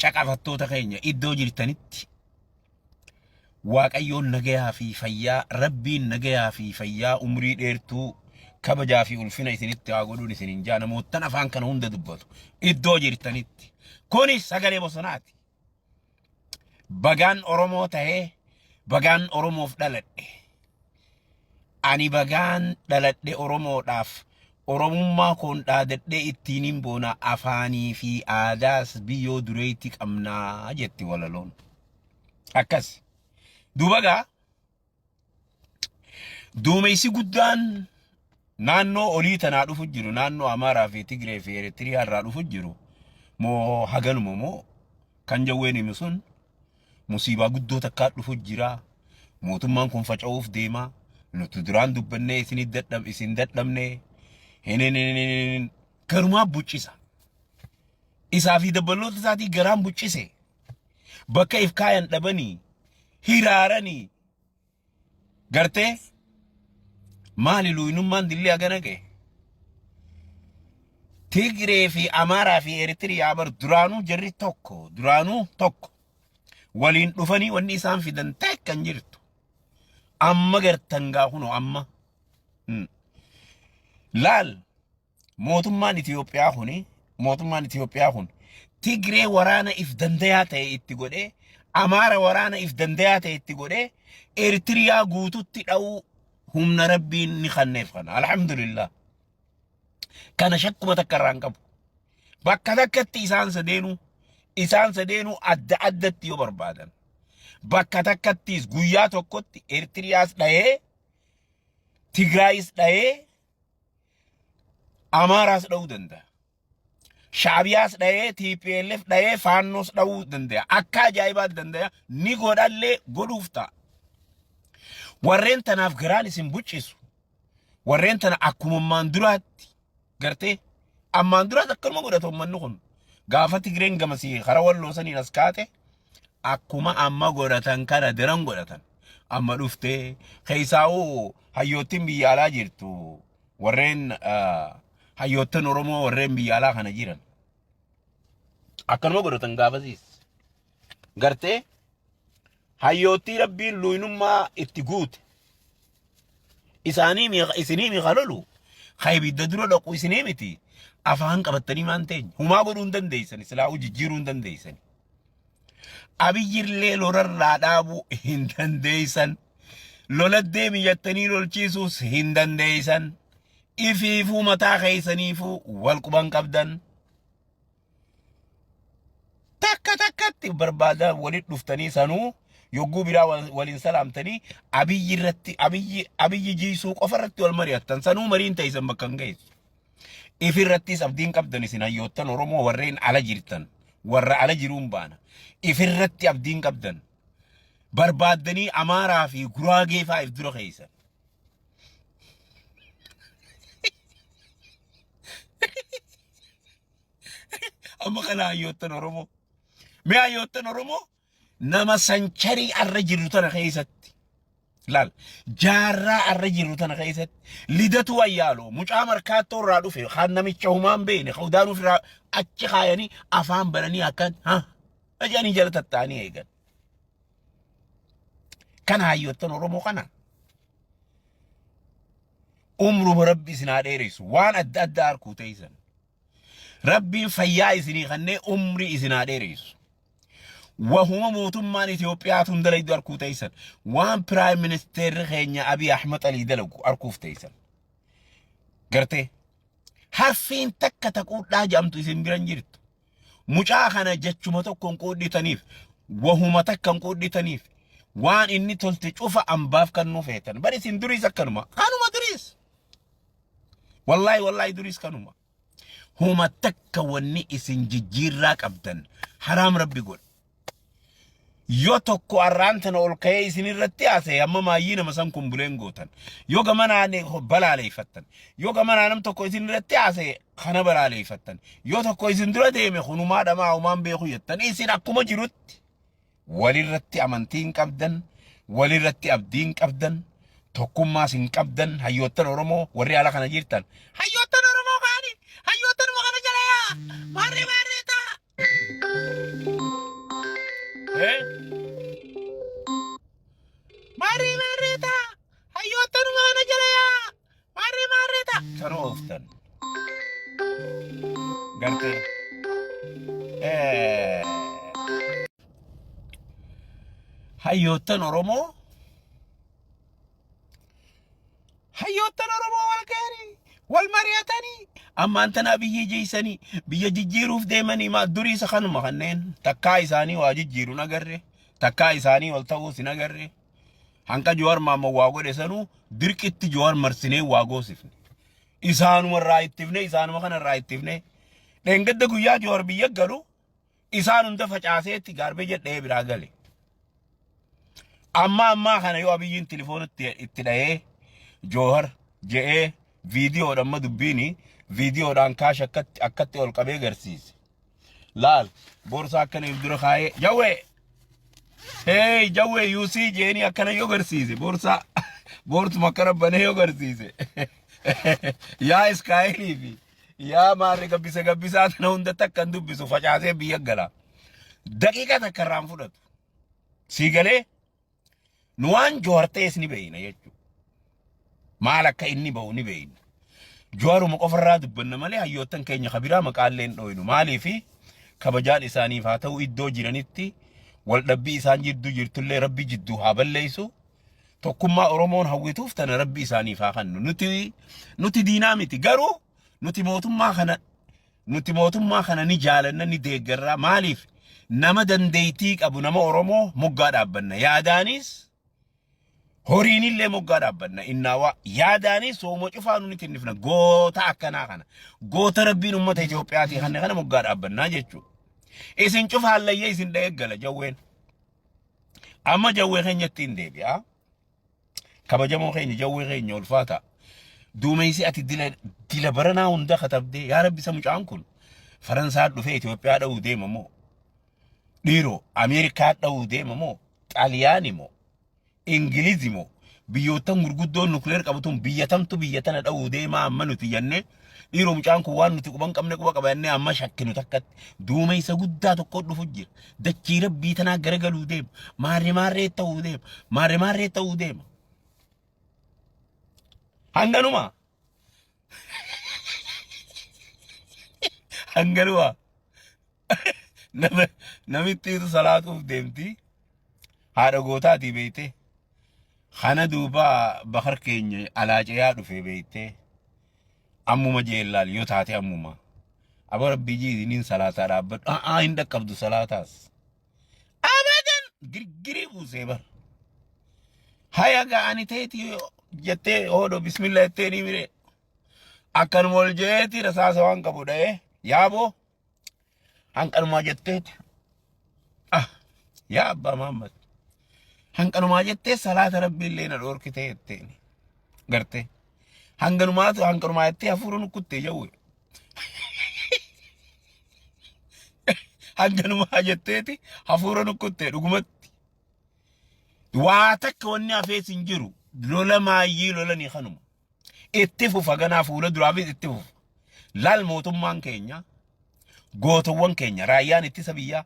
Caqafattoota keenya iddoo jirtanitti Waaqayyoon nagayaa fi fayyaa, Rabbiin nagayaa fi fayyaa umrii dheertuu kabajaa fi ulfina isinitti haa godhuun isinin jaa namoottan afaan kana hunda dubbatu iddoo jirtanitti. Kuni sagalee bosonaati. Bagaan Oromoo tahee bagaan Oromoof dhaladhe. Ani bagaan dhaladhe Oromoodhaaf Oromummaa koon dhaadadhee ittiinin boona afaanii fi aadaas biyyoo dureetti qabnaa jetti walaloon. Akkas. Duuba gaa duumessi guddaan naannoo olii tanaa dhufu jiru naannoo Amaaraa fi Tigree fi Eritiriyaa irraa dhufu jiru moo haganuma moo kan jawween himu sun musiibaa guddoo takkaa dhufu jira mootummaan kun faca'uuf deema nuti duraan dubbannee isin dadhab isin dadhabne hin garumaa buccisa isaa fi dabballoota isaatii garaan buccise bakka if kaayan dhabanii hiraaranii gartee maali luuynummaan dillee hagana ga'e Tigree fi Amaaraa fi Eritiriyaa bar duraanuu jarri tokko duraanuu tokko waliin dhufanii wanni isaan fidan takka hin jirtu. Amma gartan gaa kunoo amma. Laal mootummaan Itoophiyaa kuni mootummaan Itoophiyaa kun Tigree waraana if dandayaa ta'e itti godhee Amaara waraana if dandayaa ta'e itti godhee Eritiriyaa guututti dha'uu humna rabbiin ni kanneef kana alhamdulillah. Kana shakkuma takka irraa hin qabu. Bakka takkatti isaan sadeenuu isaan sadeenuu adda addatti yoo barbaadan bakka takkattis guyyaa tokkotti Eritiriyaas dha'ee Tigraayis dha'ee Amaaraas dha'uu danda'a. Shaabiyaas dha'ee TPLF dha'ee Faannoos dha'uu danda'a. Akka ajaa'ibaatti danda'a. Ni godhallee godhuuf ta'a. Warreen tanaaf garaan isin buccisu. Warreen tana akkuma ammaan duraatti gartee ammaan duraatti akkanuma godhata uummanni kun. Gaafa Tigreen gamasii karaa walloo saniin as kaate akkuma amma godhatan kana daran godhatan. Amma dhuftee keessaa'uu hayyoottiin biyya alaa jirtu warreen hayyoottan Oromoo warreen biyya alaa kana jiran akkanuma godhatan gaafasiis. Gartee hayyoottii rabbiin luynummaa itti guute isaanii miiqa isinii miiqa lolu ka ibidda dura dhaqu isinii miti afaan qabattanii maan teenya humaa godhuu hin dandeessan silaa'uu jijjiiruu hin dandeessan. Abiyyillee lolarraa dhaabuu hin dandeessan. Lola deemi jettanii lolchiisuus hin dandeessan. Ifiifuu mataa keessaniifuu wal quban qabdan. Takka takkatti barbaadaa walitti dhuftanii sanuu yogguu biraa waliin salaamtanii abiyyi irratti abiyyi abiyyi jiisuu qofa irratti wal mari'attan sanuu mariin teessan bakka hin geessu. Ifirrattis abdiin qabdan isin hayyoottan Oromoo warreen ala jirtan warra ala jiruun baana. Ifirratti abdiin qabdan barbaaddanii Amaaraa fi Guraagee fa'aa if dura keessan. Amma kana hayyoottan Oromoo. Mee hayyoottan Oromoo nama sancharii arra jirru tana keessatti laal jaarraa arra jirru tana keessatti lidatu wayyaaloo mucaa markaattoo irraa dhufe kan namicha humaan beekne kan udaanuu irraa achi kaayanii afaan bananii akkan ha jedhanii jala tatta'anii eegan. Kana hayyoottan Oromoo kana umruma rabbi isin haa dheeressu waan adda addaa arkuu teessan. Rabbiin fayyaa isinii kannee umrii isin haa dheeressu. Wahuma mootummaan Itoophiyaa tun dalaydu arkuu teessan. Waan piraayim ministeerri keenya Abiy Ahmad Alii dalagu arkuuf teessan. Gartee harfiin takka taquudhaa jedhamtu isin bira hin jirtu. Mucaa kana jechuma tokko hin quudhitaniif wahuma takka hin quudhitaniif waan inni tolte cufa ambaaf kannuu feetan. Bari isin duriis akkanuma. Kanuma duriis. Wallaahi wallaahi duriis kanuma. Homa takka wanni isin jijjiirraa qabdan haraam rabbi godha. Yoo tokko arraan tana ol ka'ee isin irratti haasa'e amma maayyii nama san kumbuleen gootan. Yoo gamanaan balaaleeffattan. Yoo gamanaa nam tokko isin irratti haasa'e kana balaaleeffattan. Yoo tokko isin dura deeme kunumaa dhamaa humaan beeku jettan isin akkuma jirutti walirratti amantii hin qabdan, walirratti abdii hin qabdan, tokkummaas hin qabdan, hayyoottan Oromoo warri ala kana jirtan. Hayyoottan Oromoo kaani, hayyoottanuma kana jala yaa, maarree maarree ta'a. Eh? Maarree maarree ta'a. Hayyoottan maana jala yaa. Maarree maarree ta'a. Sana ooftan. Gartee. Eh, Hayyoottan Oromoo Hayyoottan Oromoo wal ga'anii wal mari'atanii ammaan tanaa biyya jeessanii biyya jijjiiruuf deemanii maa durii isa kanuma kanneen takkaa isaanii waa jijjiiru hin agarre, takkaa isaanii wal ta'uus hin agarre. Hanqa Jawaar Maammoo waa godhe sanuu dirqitti Jawaar marsinee waa goosifne. Isaanuma irraa ittifne, isaanuma kana irraa ittifne. Dheengadda guyyaa Jawaar biyya galu isaan hunda facaaseetti gaarbee jedhee biraa gale. Amma ammaa kana yoo Abiyyiin tilifoonatti itti dhahee Joohar je'ee viidiyoodhaan, amma dubbiini viidiyoodhaan kaash akkatti akkatti ol qabee garsiise. Laal, boorsaa akkana if dura kaayee, "Jawwee, hey Jawwee, you see?" jeeni akkana yoo garsiise, boorsaa boorsuma akkana banee yoo garsiise, yaa Iskaayilii fi yaa maarri gabbisa gabbisaa kana hunda takka hin dubbisu, facaasee biyya gala. Daqiiqa takka irraan fudhatu. Sii galee nu waan Joowar ta'es ni beeyna jechuudha. Maal akka inni ba'u ni beeyna. Jowaruma qofarraa dubbanna malee hayyoottan keenya kabiraa maqaallee hin dhooynu. Maaliifi kabajaan isaaniif haa ta'u, iddoo jiranitti waldhabbii isaan jidduu jirtullee Rabbi jidduu haa balleessu. Tokkummaa Oromoon hawwituuf tana Rabbi isaaniif haa kennu. Nuti diinaa miti, garuu nuti mootummaa kana ni jaalanna, ni deeggarra. Maaliif? Nama dandeettii qabu, nama Oromoo moggaa dhaabbanna. Yaadaanis horiinillee moggaa dhaabbanna. Innaawaa yaadaanis sooma cufaa nuti tinnifna. Goota akkanaa kana, goota Rabbiin uummata Itoophiyaatii kana kana moggaa dhaabbannaa jechuudha. Isin cufa hallayyee isin dha'ee gala jawween. Amma jawwee keenyatti hin deebi'a. Kabajamoo keenya, jawwee keenya ulfaata. Duumessi ati dila dila baranaa hunda katabdee, yaa Rabbi, isa mucaan kun Faransaa dhufee Itoophiyaa dha'uu deema moo? Dhiiroo, Ameerikaa dha'uu deema moo? Xaaliyaani moo? Ingilizi moo? Biyyoottan gurguddoon nukleer qabatuun biyya tamtu biyya tana dha'uu deemaa? Amma nuti jennee, dhiiroo, mucaan kun waan nuti quban qabne quba qaba jennee amma shakkinu takkatti duumessa guddaa tokko dhufu jira. Dachii Rabbii tanaa garagaluu deema. Maarree maarree ta'uu deema. Maarree maarree ta'uu deema. Hanganuma. Hanganuma. Nama namittiitu salaatuuf deemti. Haadha gootaatii beeyte. Kana duuba bakar keenya alaacayaa dhufe beeyte. Ammuma jeellaal yoo taate ammuma. Aba Rabbii jiidiniin salaataa dhaabbadhu. A'aa, hin dhaqqabdu salaataas. Abadan girgirii buusee bar. Haya ga'ani teeti jettee hoodho bismillah jettee ni mire. Akkanuma ol jeeti rasaasa waan qabu dha'ee yaaboo hanqanumaa jetteeti. Ah, yaa abbaa Muhammad. Hanqanumaa jettee salaata Rabbii illee na dhoorkitee jetteeni. Gartee. Hanganumaatu hanqanumaa jettee hafuura nukkuttee jawwe. Hanganumaa jetteeti hafuura nukkuttee dhugumatti. Waa takka wanni hafees hin jiru. Lola maayyii lolanii kanuma. Itti fufa, ganaa fuula duraafis itti fufa. Laal, mootummaan keenya, gootowwan keenya, raayyaan ittisa biyyaa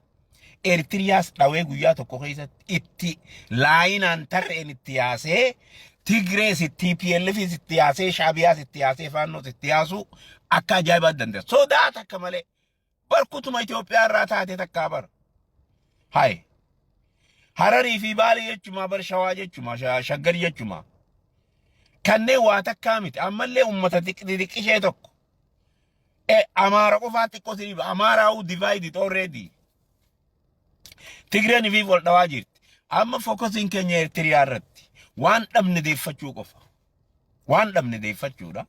Eertiriyaas dhawee guyyaa tokko keessatti itti laayinaan tarreen itti yaasee, Tigrees itti, TPLFis itti yaasee, Shaabiyaas itti yaasee, Faannoos itti yaasuu akka ajaa'ibaatti danda'a. Sodaa takka malee barkutuma Itoophiyaa irraa taate takkaa bara. Hayi. Hararii fi Baalee jechumaa bar, Shawaa jechumaa, Shaggar jechumaa. Kanneen waa takkaa miti. Ammallee uummata xixiqqishee tokko. Amaara qofaa xiqqoo siriiba. Amaaraa'uu divided already. Tigreen ifiif wal dhawaa jirti. Amma focusiin keenya Eertiriyaa irratti. Waan dhabne deeffachuu qofa. Waan dhabne deeffachuudha.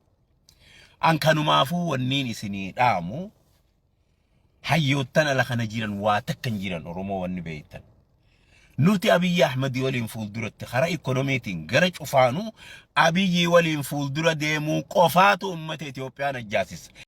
An kanumaafuu wanniin isinii dhaamu, hayyoottan ala kana jiran waa takka hin jiran Oromoo wanni beektan. Nuti Abiyyi Ahmadi waliin fuulduratti karaa ikoonomiitiin gara cufaanuu Abiyyi waliin fuuldura deemuu qofaatu uummata Itoophiyaa najjaasisa.